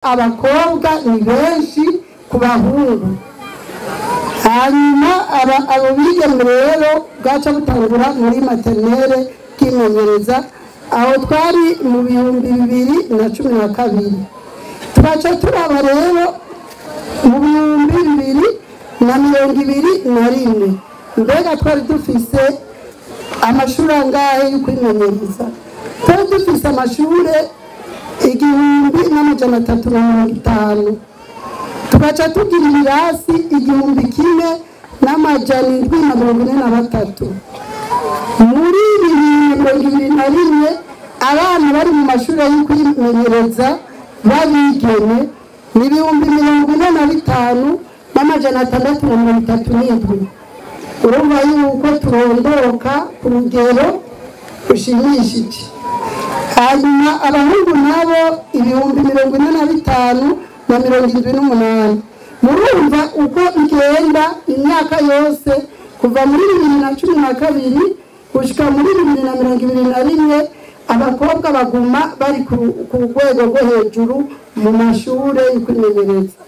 Abakobwa ni benshi ku bahungu. Hanyuma abo bigeme rero bwaca butangura muri maternelle kwimenyereza. Aho twari mu 2012. Twaca turaba rero mu 2021, mbega twari dufise amashuri angahe yo kwimenyereza? Twari dufise amashure 1350, tugaca tugira ibirasi 1743. Muri 2021, abana bari mu mashuri yo kwimenyereza b'abigeme ni 45,637. Urumva yuko turondoka ku rugero rushimishije. Hanyuma abahungu nabo 45,078. Murumva uko bigenda imyaka yose, kuva muri 2012 gushika muri 2021, abakobwa baguma bari ku rwego rwo hejuru mu mashure yo kwimenyereza.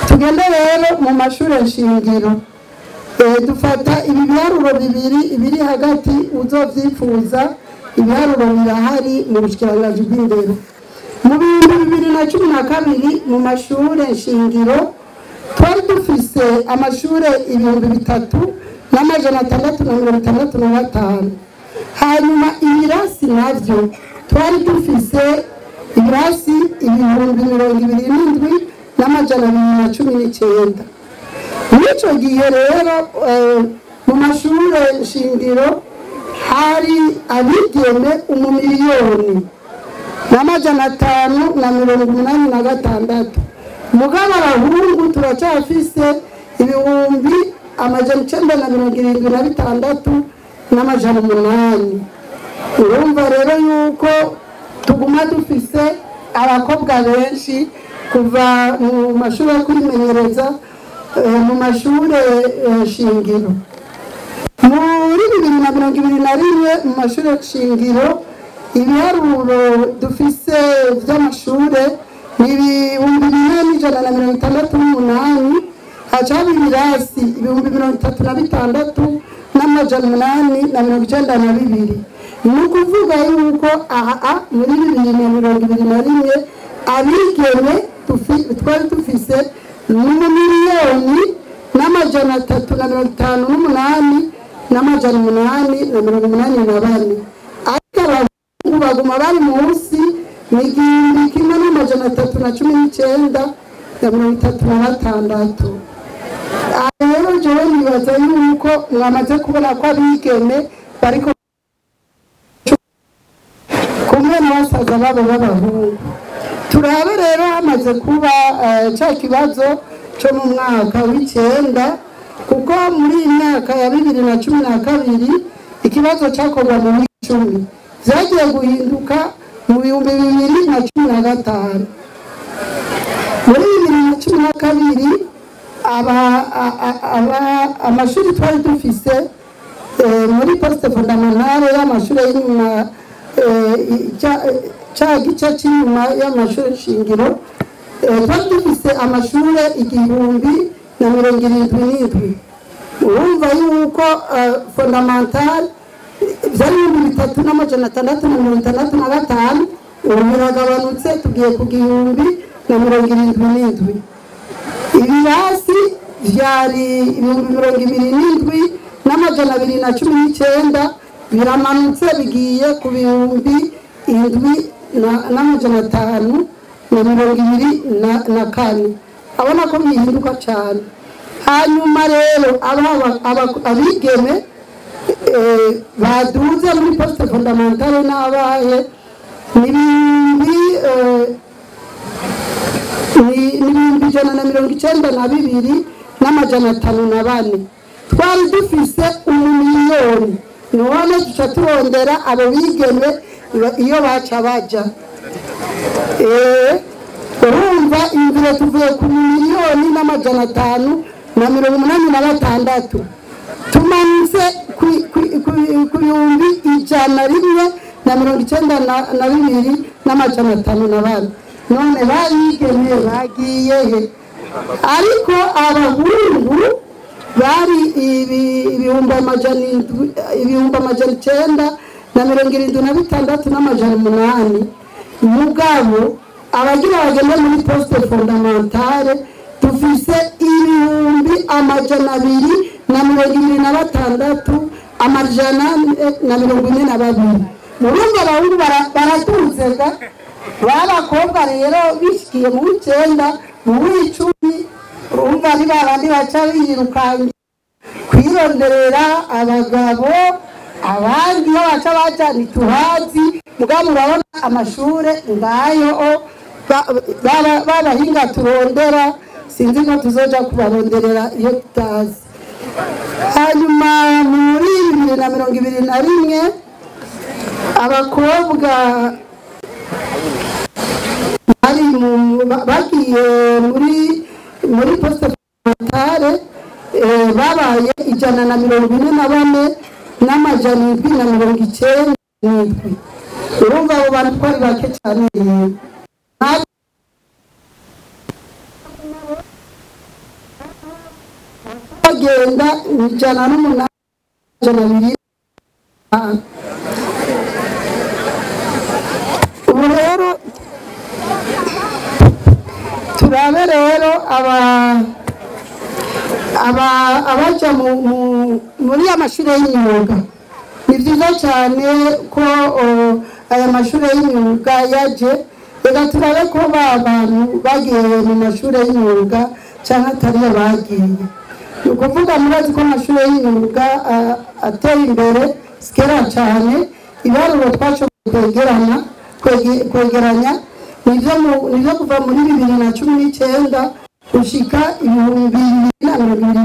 Tugende rero mu mashure nshingiro. Dufata ibi biharuro bibiri ibiri hagati, uzovyifuza ibiharuro birahari mu bushikiranganji bw'indero. Mu 2012, mu mashure nshingiro twari dufise amashure 3665. Hanyuma ibirasi navyo twari dufise ibirasi 27,219. Muri ico gihe rero, mu mashure nshingiro hari abigeme 1,000,586, mugabo abahungu turacafise 976,800. Urumva rero yuko tuguma dufise abakobwa benshi kuva mu mashuri yo kwimenyereza, mu mashure shingiro. Muri 2021, mu mashure shingiro, ibiharuro dufise vy'amashure ni 4168, haca ibirasi 36,892. Ni ukuvuga yuko aha muri 2021 abigeme twari dufise 1,358,884, ariko abahungu baguma bari munsi, ni 131936. Rero jewe nibaza yuko mwamaze kubona ko abigeme bariko kumwe na basaza babo b'abahungu. Turabe rero hamaze kuba ca kibazo co mu mwaka w'icenda, kuko muri iyi myaka ya 2012 ikibazo cakorwa mu 10, vyagiye guhinduka mu 2015. Muri 2012, amashuri twari dufise muri poste fondamentale y'amashuri y'inyuma, ca gice c'inyuma y'amashuri shingiro, twari dufise amashure 1077. Urumva yuko fondamental vyari 3665, ubu biragabanutse, tugiye ku 1077. Ibirasi vyari 27,219, biramanutse bigiye ku 7524. Abona ko bihinduka cane. Hanyuma rero abigeme baduze muri poste fondamentale n'abahe? Ni 192,504. Twari dufise 1,000,000. None duca turondera abo bigeme iyo baca baja. Urumva imvura, tuvuye ku 1,586,000, tumanutse ku 101,92,504. None babigeme bagiye he? Ariko abahungu bari 976,800. Mugabo abagira bagenda muri poste fondamentale dufise 226,442. Murumva abahungu baratunzega, babakobwa rero bishikiye mu 9 mu 10, urumva ni babandi baca birukanye kwironderera abagabo, abandi iyo baca baca ntituhazi. Mugabo murabona amashure ngayo babahinga turondera, sinzi ko tuzoja kubaronderera iyo tutazi. Hanyuma muri 2021 abakobwa bari bagiye muri poste fondamentale babaye 144 797. Urumva abo bantu ko ari bake cyane. Bagenda 108 200. Ubu rero turabe rero abaja muri amashure y'imyuga. Ni vyiza cyane ko aya mashure y'imyuga yaje. Reka turabe ko ba bantu bagiye mu mashure y'imyuga canke atari bagiye. Ni ukuvuga murazi ko amashure y'imyuga ateye imbere sikera cyane. Ibiharuro twashoboye kwegeranya nivyo kuva muri 2019 gushika 2021.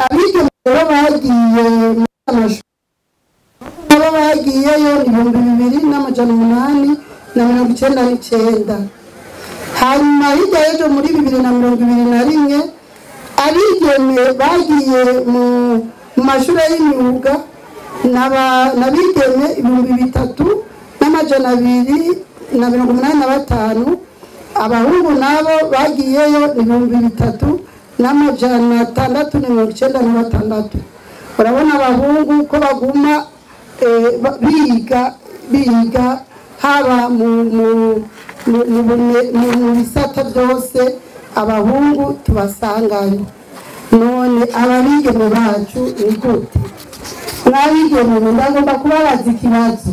Abigeme rero bagiye muri amashure nabo bagiyeyo 2899. Hanyuma hirya y'ejo muri 2021 abigeme bagiye mu mashure y'imyuga n'abigeme 3285. Abahungu nabo bagiyeyo 3696. Urabona abahungu ko baguma biga haba mu bisata byose, abahungu tubasangayo. None ababigeme bacu ni gute? Mwabigeme ndagomba kubabaza ikibazo.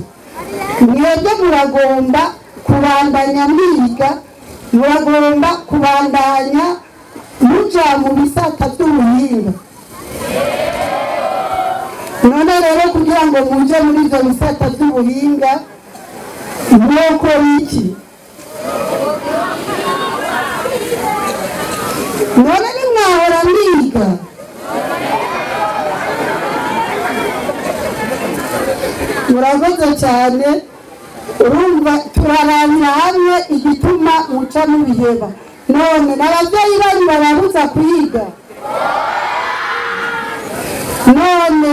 Mwebwe muragomba kubandanya mwiga, muragomba kubandanya muja mu bisata by'ubuhinga. None rero kugira ngo muje muri ivyo bisata by'ubuhinga mwokora iki? None nimwahora mwiga? Murakoze cyane. Urumva turarabira hamwe igituma muca mubiheba. None n'abavyeyi banyu bababuza kwiga? None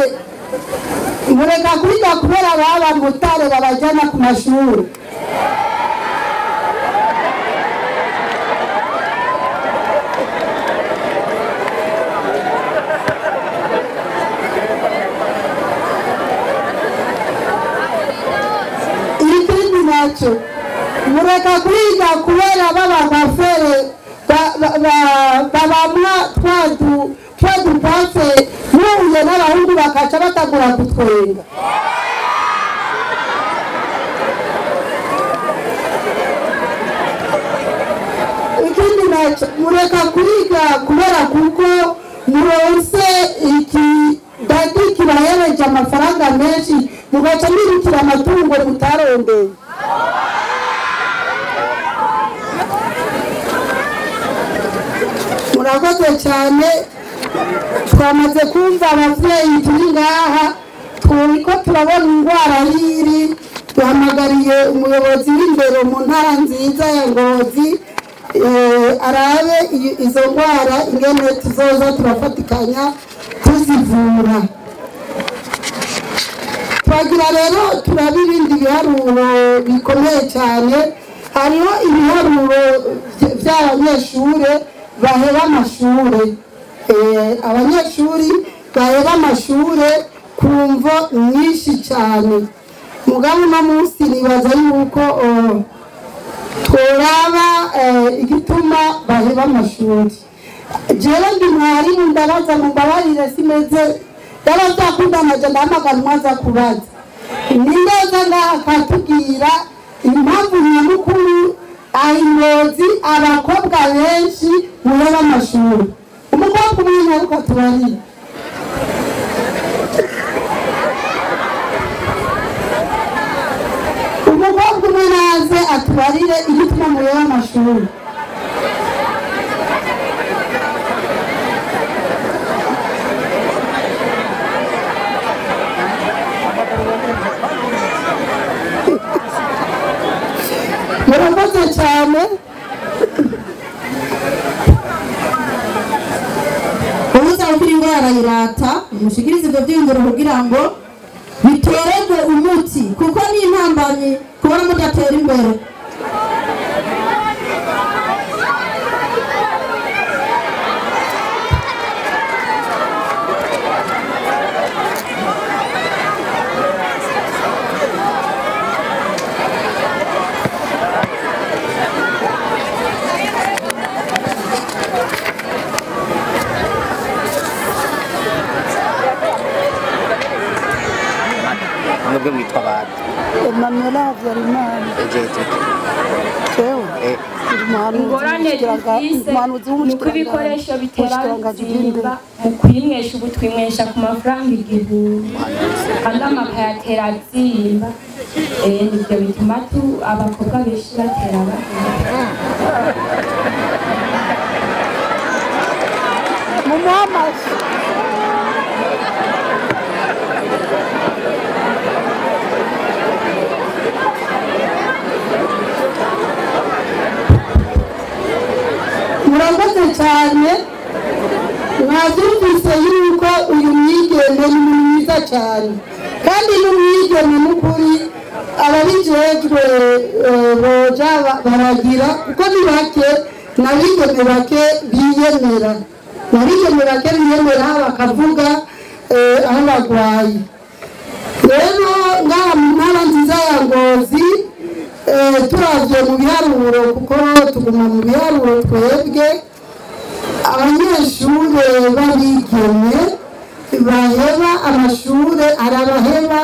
mureka kwiga kubera baba mutare babajana ku mashuri? Ikindi naco, mureka kwiga kubera baba bafere babamwa twadupase muhuye n'abahungu bakaca batagura kutwenga. Ikindi naco, mureka kwiga kubera kuko muronse ikidadi kibahereje amafaranga menshi mugaca mwirukira amatungo mutarondeye. Murakoze cyane. Twamaze kumva abavyeyi turi ngaha, turiko turabona ingwara yiri. Duhamagariye umuyobozi w'indero mu ntara nziza ya Ngozi arabe izo ngwara ingene tuzoza turafatikanya tuzivura. Twagira rero turaba ibindi biharuro bikomeye cyane. Hariho ibiharuro by'abanyeshure baheba amashure, abanyeshuri baheba amashure ku mvo nyinshi cyane. Mugabo uno munsi nibaza yuko tworaba igituma baheba amashuri. Jewe ndi mwarimu, ndabaza, mumbabarire simeze ndabaza kundamaje, ndahamagara umwaza kubaza nindoza ngaha akatubwira impamvu nyamukuru ahingozi abakobwa benshi muheba amashuri. Umukobwa umwe nyaruka tubarire. Umukobwa umwe naze atubarire igituma muheba amashuri. Murakoze cyane. Ubuza gukira indwara irata, mushikirize ibyo byiyumviro kugira ngo bitererwe umuti, kuko ni intambamyi kubona mudatera imbere. Mwebwe mwitwa bande? Emmanuel Habyarimana. Jewe Ingorane dufise nuko ibikoresho bitera bizimba mu kwimwesha, ubu twimwesha ku mafaranga 1000 kandi amakaye atera azimba. Nivyo bituma abakobwa benshi batera baheba. Mumuhe amashyi. Murakoze cyane. Mwabyumvise yuko uyu mwigeme ni mwiza cyane, kandi n'umwigeme n'ukuri ababijejwe boja baragira, kuko ni bake n'abigeme bake biyemera, n'abigeme bake biyemera bakavuga aho bagwaye. Rero ngaha mu ntara nziza ya Ngozi, turavye mu biharuro, kuko tuguma mu biharuro twebwe, abanyeshure b'abigeme baheba amashure, hari abaheba,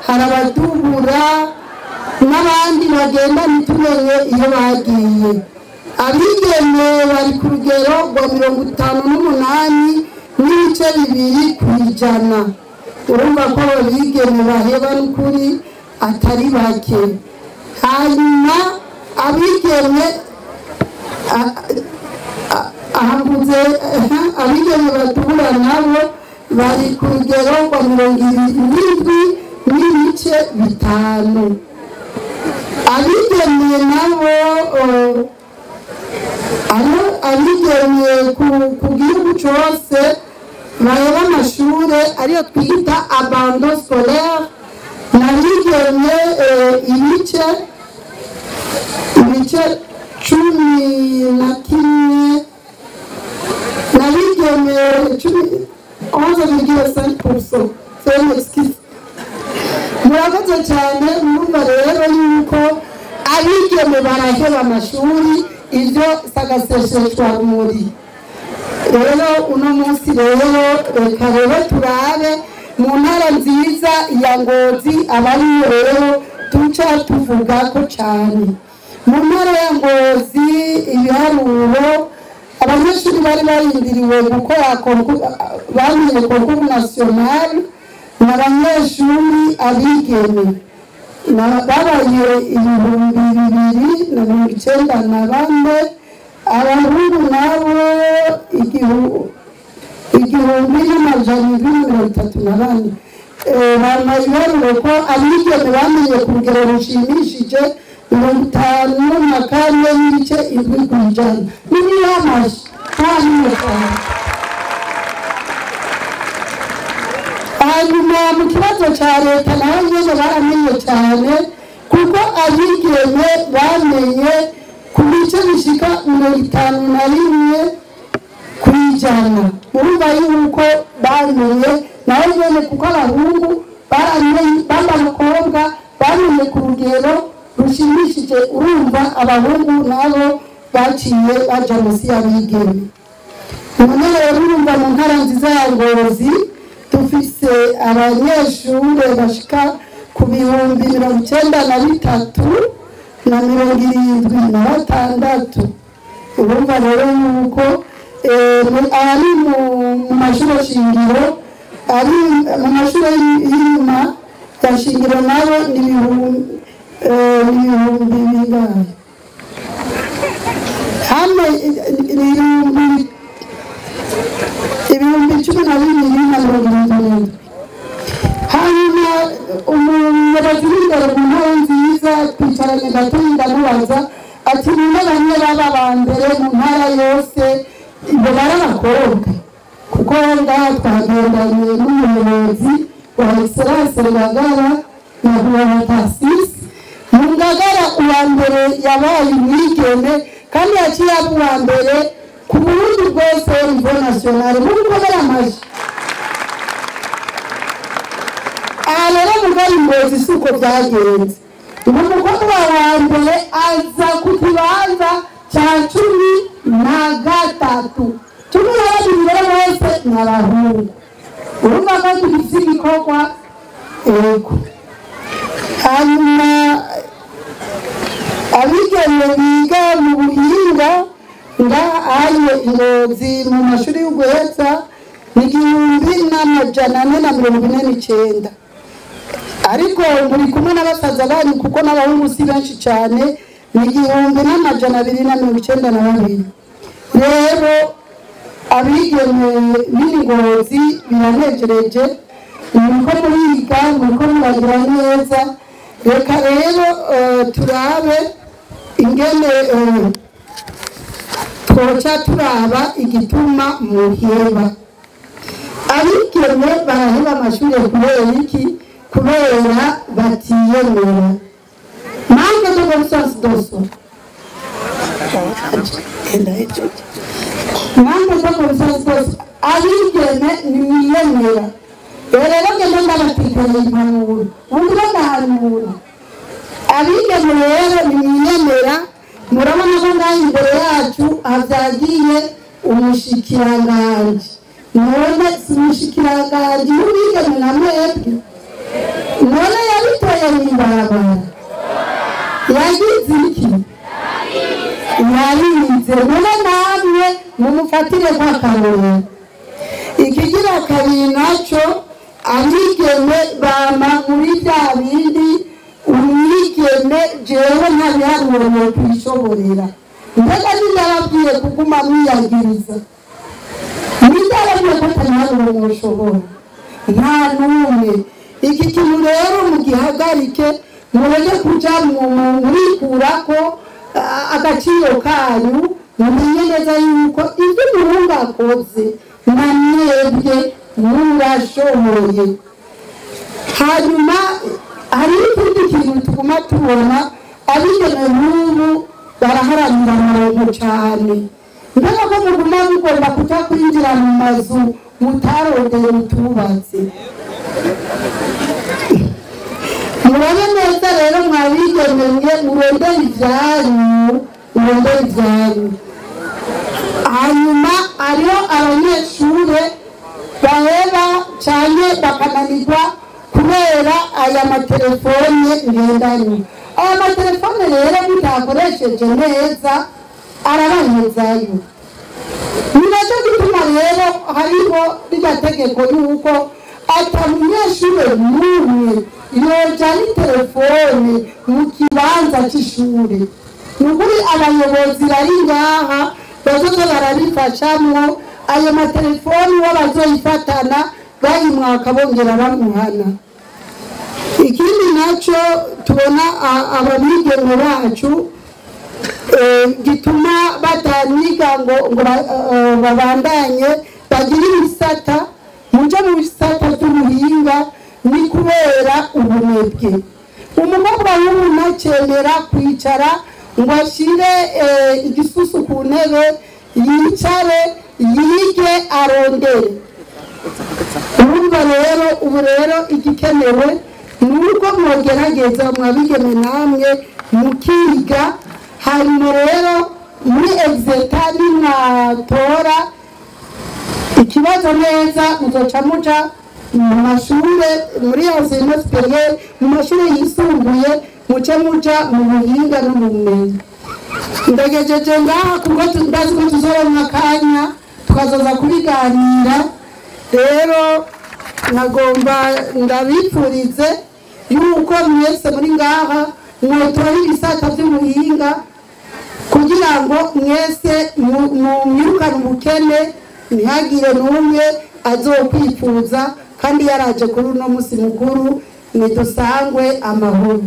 hari abadubura n'abandi bagenda ntitumenye iyo bagiye. Abigeme bari ku rugero rwa 58.2%. Urumva ko abigeme baheba n'ukuri atari bake. Hanyuma abigeme ahavuze abigeme badubura nabo bari ku rugero rwa 77.5. Abigeme nabo abigeme ku gihugu cose baheba amashure ariyo twita abandon scolaire, n'abigeme ibice 11, n'abigeme 11,5%. Murakoze cyane. Murumva rero yuko abigeme baraheba amashuri, ivyo sagasesheshwa rumuri. Rero uno munsi rero reka rero turabe mu ntara nziza ya Ngozi abariyo rero tuca tuvuga ko cyane. Mu ntara ya Ngozi ibiharuro abanyeshuri bari barindiriwe gukora bamenye concours national n'abanyeshuri abigeme babaye 2094, abahungu nabo 1734. Bambaye ibiharuro ko abigeme bamenye ku rugero rushimishije 54.7%. Ni amashyi nta. Hanyuma mu kibazo cya leta naho nyene baramenye cyane ku Kuko abigeme bamenye ku bice bishika 51%. Urumva yuko bamenye nawe nyene, kuko abahungu baramenye, b'abakobwa bamenye ku rugero rushimishije. Urumva abahungu nabo baciye baja musi y'abigeme. None rero urumva mu ntara nziza ya Ngozi dufise abanyeshure bashika ku 93,076. Urumva rero yuko ari mu mashuri shingiro, ari mu mashuri y'inyuma ya shingiro nabo ni ibihumbi bingahe? Hamwe ni 12,077. Hanyuma umuyobozi w'indero mu ntara nziza twicaranye gatoyi, ndamubaza ati: "None bamwe baba ba mbere mu ntara yose ngo bari abakobwa?" Kuko ngaha twagendanye n'umuyobozi wa Excellence Ngagara na Buhoro Tasisi. Mu Ngagara uwa mbere yabaye umwigeme, kandi yaciye aba uwa mbere ku Burundi bwose, niveau national. Muri gukomera amashyi. Aha rero mugari Ngozi si uko byagenze. Ubu mukobwa wa mbere aza ku kibanza cya 13, 12 rero bose ni abahungu. Urumva ko dufise igikorwa. Ego. Hanyuma abigeme biga mu buhinga ngaha Ingozi mu mashuri y'uguheza ni 1449, ariko muri kumwe n'abasaza banyu, kuko n'abahungu si benshi cyane, ni 1292. Rero abigeme b'Ingozi biranejereje, muriko muriga, muriko muragira neza. Reka rero turabe ingene twoca turaba igituma muheba. Abigeme baraheba amashuri kubera iki? Kubera batiyemera, manque de confiance de soi, manque de confiance de soi. Abigeme nimwiyemera. Rero ngenda ndabatekera impanuro, ubundi ndahanura abigeme. Rero nimwiyemera. Murabona ko ngaha imbere yacu havyagiye umushikiranganji. None si umushikiranganji w'ubigeme na mwebwe? None yabitoye mw'ibarabara? Yagize iki? Yarize. None namwe mumufatire kw'akarorero. Ikigira kabiri naco, abigeme bama muri bya bindi: umwigeme jewe nta biharuro nokwishoborera. Mbega nindababwiye kuguma mwiyagiriza? Nindababwiye ko atabiharuro mwoshobora? Nta n'umwe. Iki kintu rero mugihagarike, mureke kuja murikurako agaciro kanyu. Mumenye neza yuko ibyo umuhungu akoze na mwebwe murashoboye. Hanyuma hari ikindi kintu tuguma tubona: abigeme n'ubu baraharanira amaronko cyane. Mbega ko muguma mugomba kuja kwinjira mu mazu mutarondeye, mutubatse? Murabe neza rero mwabigemeye, murondere ivyanyu, murondere ivyanyu. Hanyuma hariho abanyeshure baheba cyane bakananirwa kubera aya matelefone ngendanwa. Aya matelefone rero mutakoresheje neza arabahezayo. Ni nacyo gituma rero hariho rirya tegeko yuko ata munyeshure n'umwe yojana itelefone mu kibanza c'ishure. Ni ukuri abayobozi bari ngaha bazoza barabifashamwo. Ayo matelefoni uwo bazoyifatana bayimwaka bongera bamuhana. Ikindi nacyo tubona ababigeme bacu gituma bataniga ngo babandanye bagire ibisata, muje mu bisata by'ubuhinga, ni kubera ubunebwe. Umukobwa w'ubu ntakemera kwicara ngo ashire igisusu ku ntebe, yicare yige arondere. Urumva rero ubu rero igikenewe ni uko mwogerageza mwabigeme namwe mukiga. Hanyuma rero muri exeta nimwatora ikibazo neza, muzoca muja mu mashure muri enseignement supérieur, mu mashure yisumbuye, muce muja mu buhinga no mu bumenyi. Ndagejeje ngaha kuko ndazi ko tuzoronka akanya tukazoza kubiganira. Rero nkagomba ndabipfurize yuko mwese muri ngaha mwotora ibisata by'ubuhinga kugira ngo mwese mwirukane ubukene, ntihagire n'umwe azokwifuza kandi yaraje kuri uno munsi mukuru. Nidusangwe amahoro.